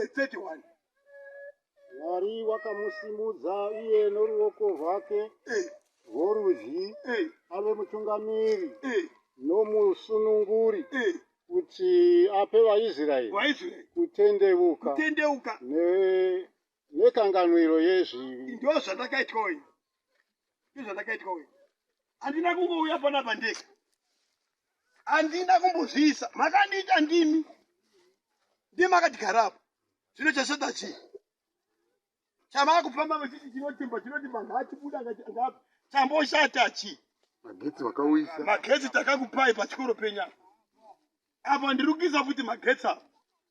31. Mwari wakamusimudza iye noruoko rwake rworudyi ave mutungamiri nomusununguri kuti ape vaIsraeri kutendeuka kutendeuka nekanganwiro yezvivi. Ndo zvandakaitwa uyu, ndo zvandakaitwa uyu. Handina kungouya panapa ndega, handina kumbozviisa, makandiita ndimi, ndimi makatigarapo. Zvino chashata chii chamakufamba muchiti chinotimba chinotimba ngachibuda ngapi chamboshata chii? Magetsi vakauyisa, magetsi takakupai pachikoro penya apa, ndiri kuisa futi magetsi apa,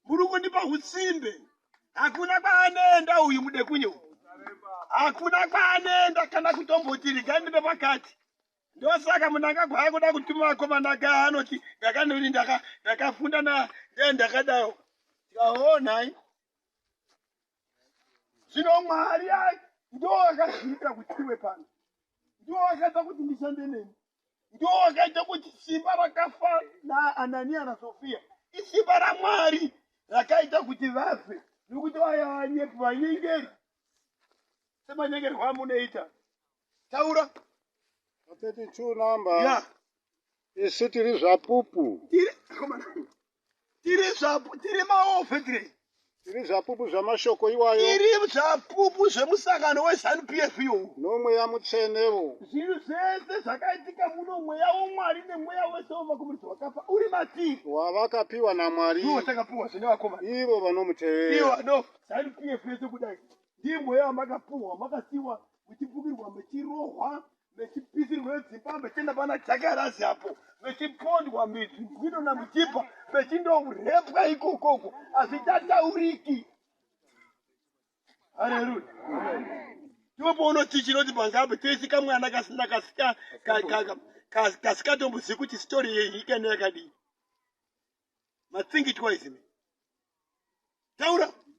muri kundipa usimbe. Hakuna kwaanoenda uyu mudekunye uyu, hakuna kwaanoenda kana kutomboti regai ndipe pakati. Ndosaka Mnangagwa akuda kutuma vakomana ka anoti ndakanoti ndakafunda na ndakadaro tikaonai. Zvino Mwari ndo akazviita kuti iwe pano, ndo akaita kuti ndishande neni, ndo akaita kuti simba rakafa naAnania naSofia isimba raMwari rakaita kuti vafe, nokuti vaya vanyepi vanyengeri semanyengerwo amunoita. Taura. 32 number. Yeah. Isu tiri zvapupu. Tiri zvapu, tiri maofe tiri. Tiri zvapupu zvamashoko iwayo. Tiri zvapupu zvemusangano weZanu PF iyowu. NoMweya Mutsvenewo. Zvinhu zvese zvakaitika muno, mweya woMwari nemweya wese wemakomunisi wakafa uri matiri. Wavakapiwa naMwari. Iwo takapiwa zvine vakomana. Ivo vanomutevera. Ivo no Zanu PF yese kudai. Ndiye mweya wamakapuhwa, makasiwa muchipukirwa, muchirohwa, mechipisirwa dzimba, mechienda pana jakarazi apo, mechipondwa, mechidona muchipa, mechindorepwa ikokoko, hazvichatauriki. Haleluya. Ndipo paunoti chinoti pangabe tese kamwana kasina kasika kasikatombozivi kuti story yenyika ino yakadii. Mathink twice. Taura.